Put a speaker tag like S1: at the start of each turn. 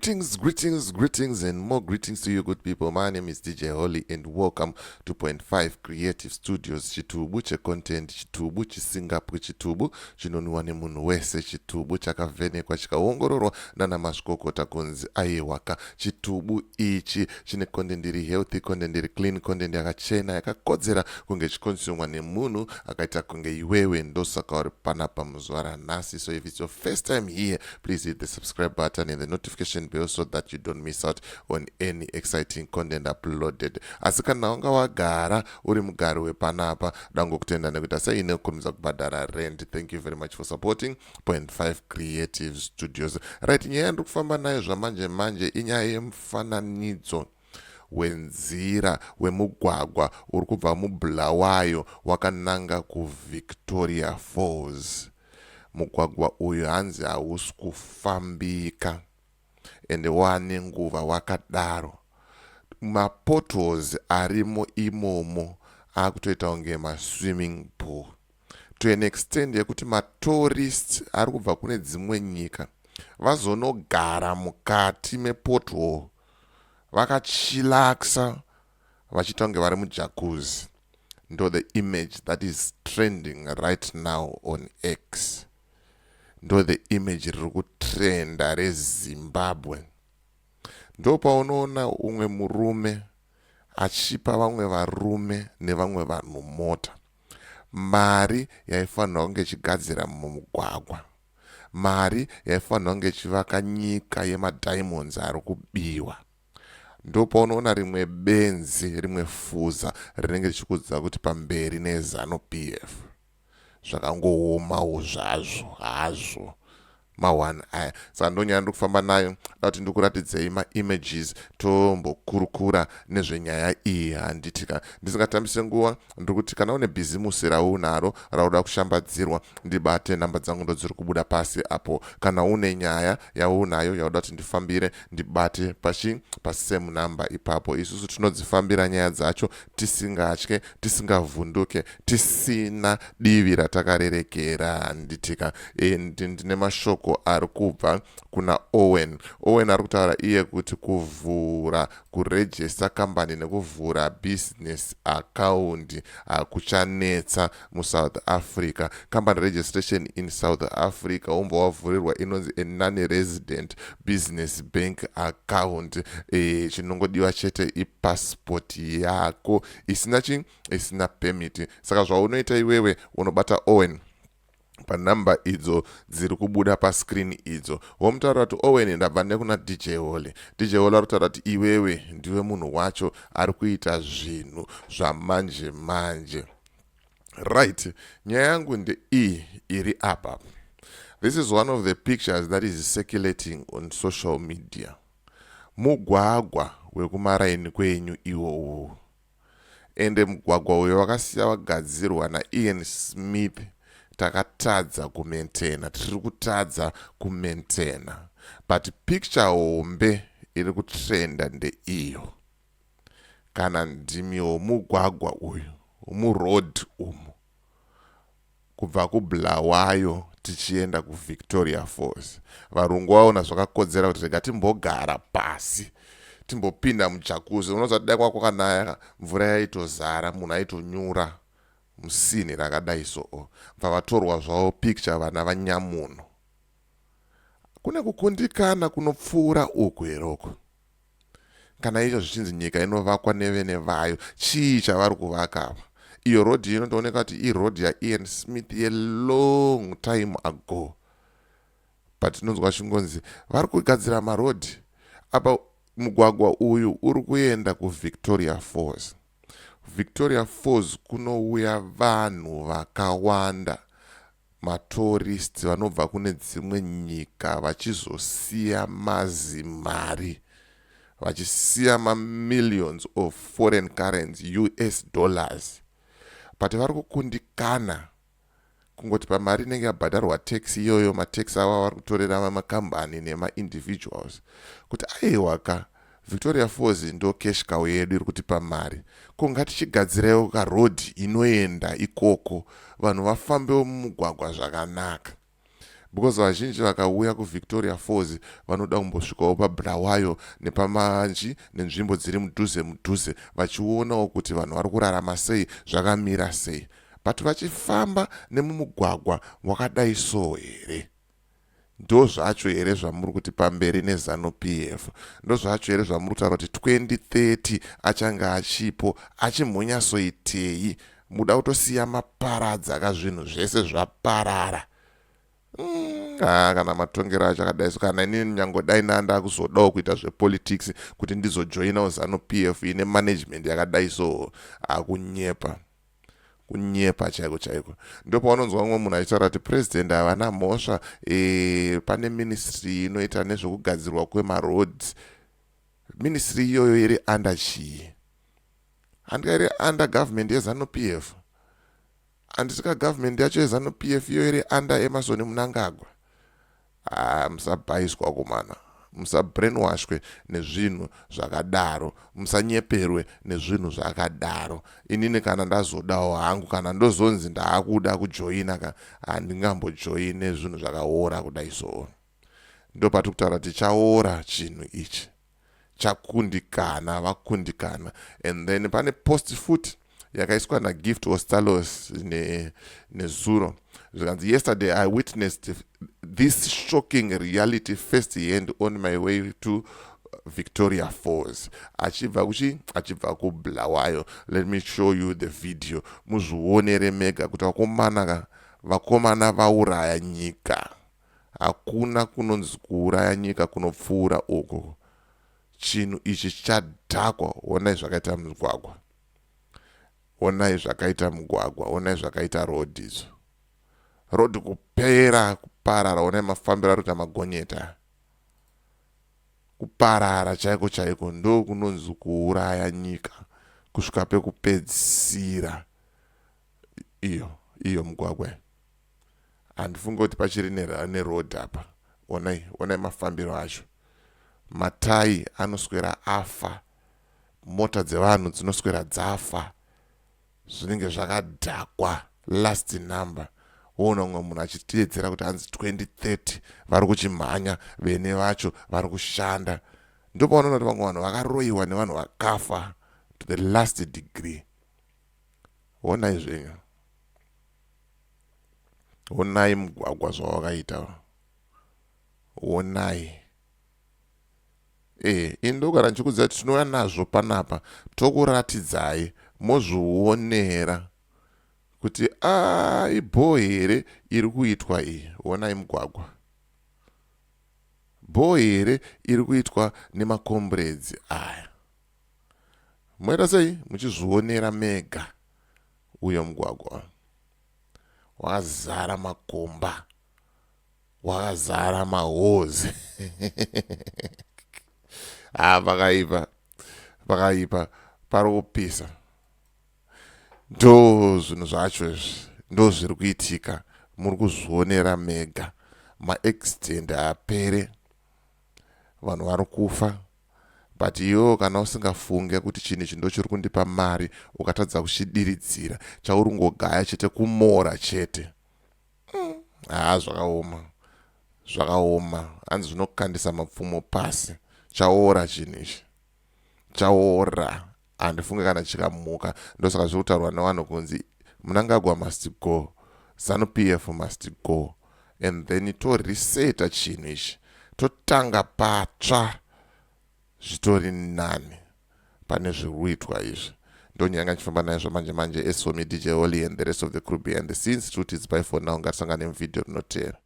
S1: Greetings, greetings, greetings, and more greetings to you, good people. My name is DJ Holly, and welcome to Point 5 Creative Studios. Chitubu checontent, chitubu chisingapwi, chitubu chinonwiwa nemunhu wese, chitubu chakavhenekwa chikaongororwa nana mazvikokota kunzi aiwaka. Chitubu ichi chine content iri healthy, content iri clean, content yakachena, yakakodzera kunge chiconsumwa nemunhu akaita kunge iwewe. Ndosaka uri panapa muzuva ranhasi. So if it's your first time here, please hit the subscribe button and the notification bell so that you don't miss out on any exciting content uploaded. Asi kana wanga wagara uri mugari wepanapa, dangokutenda nekuti sei nekurumidza kubhadhara rent. Thank you very much for supporting Point 5 Creative Studios. Right, nyaya yandiri kufamba nayo zvamanje manje inyaya yemufananidzo wenzira wemugwagwa uri kubva muBulawayo wakananga kuVictoria Falls. Mugwagwa uyu hanzi hausi kufambika, ende wane nguva wakadaro. Mapotholes arimo imomo akutoita kunge maswimming pool, to an extent yekuti matourist ari kubva kune dzimwe nyika vazonogara mukati mepothole vakachillaxa, vachiita kunge vari mujacuzzi. Ndo the image that is trending right now on X. Ndo the image riri kutrenda reZimbabwe. Ndo paunoona umwe murume achipa vamwe varume nevamwe vanhu mota, mari yaifanirwa kunge ichigadzira mumugwagwa, mari yaifanirwa kunge ichivaka nyika yemadiamonds ari kubiwa. Ndopaunoona rimwe benzi, rimwe fuza rinenge richikudza kuti pamberi neZANU PF. Zvakangoomawo zvazvo hazvo ma1 aya. Saka ndonyaya ndiri kufamba nayo, da kuti ndikuratidzei maimages, tombokurukura nezvenyaya iyi, handitika? Ndisingatambise nguva, ndiri kuti kana une bhizimusi raunaro rauda kushambadzirwa, ndibate. Namba dzangu ndo dziri kubuda pasi apo. Kana une nyaya yaunayo yauda kuti ndifambire, ndibate pachi pasame namba ipapo. Isusu tinodzifambira nyaya dzacho tisingatye, tisingavhunduke, tisina divi ratakarerekera, handitika? Ndine mashoko ari kubva kuna Owen. Owen ari kutaura iye kuti kuvhura, kuregister kambani nekuvhura business account hakuchanetsa muSouth Africa. Company registration in South Africa, wombva wavhurirwa inonzi a non resident business bank account. Chinongodiwa chete ipassport yako isina chi isina permit. Saka zvaunoita iwewe, unobata Owen panhamba idzo dziri kubuda pascreen idzo, womutaura kuti, "Owen, ndabva nekuna DJ Hole." DJ Hole ari kutaura kuti iwewe ndiwe munhu wacho ari kuita zvinhu zvamanje manje. Right, nyaya yangu ndeiyi iri apa. This is one of the pictures that is circulating on social media. Mugwagwa wekumaraini kwenyu iwowo, ende mugwagwa uyo wakasiya wagadzirwa naIan Smith. Takatadza kumaintaina, tiri kutadza kumaintaina. But picture hombe iri kutrenda ndeiyo. Kana ndimiwo, mugwagwa uyu muroad umu kubva kuBulawayo tichienda kuVictoria Falls, varungu vaona zvakakodzera kuti rega timbogara pasi, timbopinda mujacuzzi. Unoziva dai kwakanaya, mvura yaitozara, munhu aitonyura musini rakadai. So bva vatorwa zvavo picture vana vanyamunhu. Kune kukundikana kunopfuura uku heroko? Kana izvo zvichinzi nyika inovakwa nevene vayo, chii chavari kuvaka ava? Iyo rodhi inotooneka kuti irodhi yaIan Smith yelong time ago, but tinonzwa chingonzi vari kugadzira marodhi apa. Mugwagwa uyu uri kuenda kuVictoria Falls. Victoria Falls kunouya vanhu vakawanda, matourist vanobva kune dzimwe nyika, vachizosiya mazimari, vachisiya mamillions of foreign currency, US dollars. But vari kukundikana kungoti pamari inenge yabhadharwa tax iyoyo, matax ava vari kutorera makambani nemaindividuals, kuti aiwaka, Victoria Falls ndo cash cow yedu iri kutipa mari, ko ngatichigadzirewo karodhi inoenda ikoko, vanhu vafambewo mumugwagwa zvakanaka. Because vazhinji vakauya kuVictoria Falls vanoda kumbosvikawo paBulawayo nepamanji nenzvimbo dziri mudhuze mudhuze, vachionawo kuti vanhu vari kurarama sei, zvakamira sei. But vachifamba nemumugwagwa wakadai so here? Ndo zvacho here zvamuri kuti pamberi neZANU PF? Ndo zvacho here zvamuri kutaura kuti 2030 achange achipo achimhonyasoitei? Muda kutosiya maparadza ka, zvinhu zvese zvaparara. Ah, kana matongero acho akadai so, kana inini nyangodai nanda kuzodawo kuita zvepolitics kuti ndizojoinawo ZANU PF ine management yakadai so, akunyepa, kunyepa chaiko chaiko. Ndopaunonzwa mumwe munhu achitaura kuti president havana mhosva. Pane ministry inoita nezvekugadzirwa kwemaroads. Ministry iyoyo iri under chii? Handika iri under government yeZANU PF? Handisika government yacho yeZANU PF iyo iri under Emmerson Mnangagwa? Ah, musabhaiswa komana, musabrainwashwe nezvinhu zvakadaro, musanyeperwe nezvinhu zvakadaro. Inini kana ndazodawo hangu, kana ndozonzi ndaakuda kujoina ka, handingambojoine zvinhu zvakaora kudai. So ndopati kutaura tichaora chinhu ichi chakundikana, vakundikana. And then pane post futi yakaiswa naGift Ostallos nezuro, zvikanzi, "Yesterday I witnessed this shocking reality first hand on my way to Victoria Falls," achibva kuchi, achibva kuBulawayo. Let me show you the video, muzvionere mega kuti vakomana ka, vakomana vauraya nyika. Hakuna kunonzi kuuraya nyika kunopfuura uku. Chinhu ichi chadhakwa. Onai zvakaita mugwagwa, onai zvakaita mugwagwa, onai zvakaita road izvo, road kupera kuparara. Onai mafambiro ari kuita magonyeta, kuparara chaiko chaiko. Ndo kunonzi kuuraya nyika kusvika pekupedzisira. Iyo iyo mugwagwa, handifungi kuti pachiri neroad apa. Onai, onai mafambiro acho. Matai anoswera afa, mota dzevanhu dzinoswera dzafa, zvinenge zvakadhakwa last number. Woona umwe munhu achiteedzera kuti hanzi 2030 vari kuchimhanya, vene vacho vari kushanda. Ndopaunoona kuti vamwe vanhu vakaroyiwa nevanhu vakafa to the last degree. Onai zvenyu, onai mugwagwa zvawakaita, onai. Ini ndogara ndichikuudza kuti tinouya nazvo panapa, tokuratidzai, mozvionera kuti a ibhoo here iri kuitwa iyi. Onai mugwagwa, bhoo here iri kuitwa nemakomburedzi aya? Moita sei muchizvionera mega. Uyo mugwagwa wakazara makomba, wakazara mahozi. Ha, pakaipa, pakaipa, pari kupisa. Ndo zvinhu zvacho izvi, ndo zviri kuitika, muri kuzvionera mega. Maaccident haapere, vanhu vari kufa. But iwewo kana usingafunge kuti chinhu ichi ndo chiri kundipa mari, ukatadza kuchidiridzira, chauri ngogaya chete kumora chete. Haa, zvakaoma, zvakaoma. Hanzi zvinokandisa mapfumo pasi. Chaora chinhu ichi, chaora. Handifunge kana chikamuka. Ndosaka zviri kutaurwa nevanhu kunzi Mnangagwa must go, ZANU PF must go, and then toreseta chinhu ichi, totanga patsva. Zvitori nani pane zviri kuitwa izvi. Ndonyanga nchifamba naye zvamanje manje. As for me, DJ Holly and the rest of the crew behind the scenes, truth is bye for now. Ngatisangane muvideo rinoteera.